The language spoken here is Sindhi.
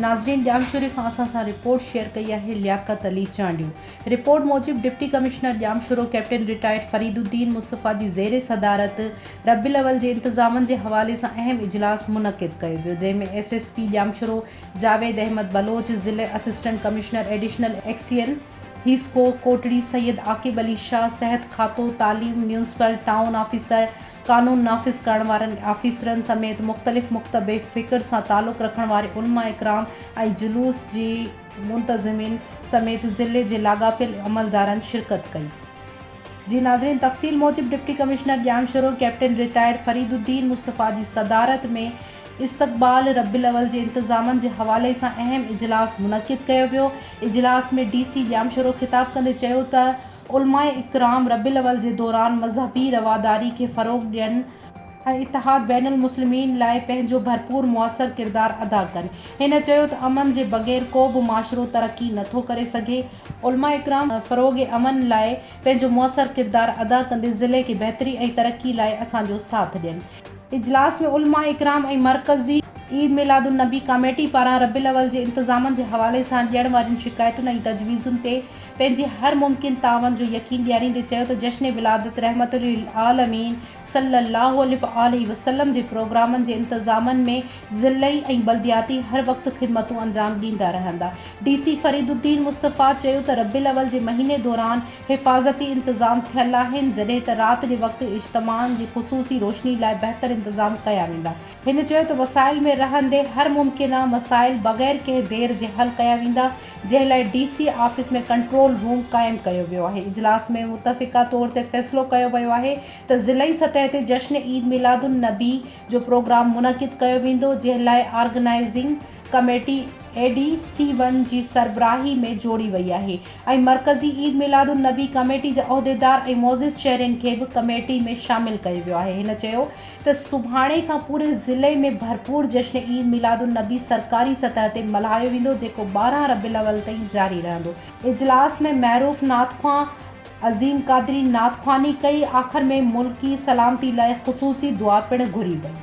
ناظرين ڄامشوري کان اسان سان رپورٽ شيئر ڪئي آهي لياقت علي چانڊيو رپورٽ موجب deputy commissioner Jamshoro captain retired Farid Uddin Mustafa جي زير صدارت ربيع الاول جي انتظامن جي حوالي سان اهم اجلاس منعقد ڪيو ويو جنهن ۾ S S P Jamshoro Javed Ahmed Baloch ضلعي assistant commissioner additional XEN HESCO Kotri Syed Aqib Ali Shah صحت کاتو تعليم ميونسپل ٽائون آفيسر قانون نافذ ڪرڻ وارن آفيسرن سميت مختلف مڪتب فڪر سان تعلق رکڻ واري علماء اڪرام ۽ جلوس جي منتظمين سميت ضلعي جي لاڳاپيل عملدارن شرڪت ڪئي. جي ناظرين تفصيل موجب deputy commissioner Jamshoro captain retired Farid Uddin Mustafa جي صدارت ۾ استقبال ربيع الاول جي انتظامن جي حوالي سان اهم اجلاس منعقد ڪيو ويو اجلاس ۾ ڊي سي ڄامشورو خطاب ڪندي چيو ته علماء اڪرام ربيع الاول جي دوران مذهبي رواداري کي فروغ ڏين ۽ اتحاد بين المسلمين لاء پنهنجو ڀرپور موثر ڪردار ادا ڪن. هن چيو ته امن جي بغير ڪو به معاشرو ترقي نه ٿو ڪري سگهي، علماء اڪرام فروغ امن لاء پنهنجو موثر ڪردار ادا ڪندي ضلعي کي بهتري ۽ ترقي لاء اسان جو ساٿ ڏين. اجلاس ۾ علماء اڪرام ۽ مرڪزي عيد ميلاد النبي ڪاميٽي پاران ربيع الاول جي انتظامن جي حوالي سان ڏيڻ وارين شڪايتن ۽ تجويزن تي پنهنجي هر ممڪن تعاون جو يقين ڏياريندي چيو ته جشن ولادت رحمت للعالمين صلّي اللّٰه عليه واٰله وسلّم جي پروگرامن جي انتظامن ۾ ضلعي ۽ بلدياتي هر وقت خدمتون انجام ڏيندا رهندا. ڊي سي فريد الدين مصطفيٰ چيو ته ربيع الاول جي مهيني دوران حفاظتي انتظام ٿيل آهن جڏهن ته رات جي وقت اجتماعن جي خصوصي روشني لاء بهتر انتظام ڪيا ويندا. هن چيو ته وسائل ۾ رهندي هر ممڪنه مسائل بغير ڪنهن دير جي حل ڪيا ويندا جنهن لاء D C office ۾ control room قائم ڪيو ويو آهي. اجلاس ۾ متفقه طور تي فيصلو ڪيو ويو آهي ته ضلعي سطح تي جشن عيد ميلاد النبي جو پروگرام منعقد ڪيو ويندو جنهن لاء organising committee A D C one جي سربراهي ۾ جوڙي وئي آهي ۽ مرڪزي عيد ميلاد النبي ڪميٽي جا عهديدار ۽ معزز شهرين کي به ڪميٽي ۾ شامل ڪيو ويو آهي هن چيو ته سڀاڻي کان پوري ضلعي ۾ ڀرپور جشن عيد ميلاد النبي سرڪاري سطح تي ملهايو ويندو جيڪو 12 ربيع الاول تائين جاري رهندو. اجلاس ۾ معروف نعت خوان عظيم قادري نعت خواني ڪئي آخر ۾ ملڪي سلامتي لاء خصوصي دعا پڻ گهري وئي.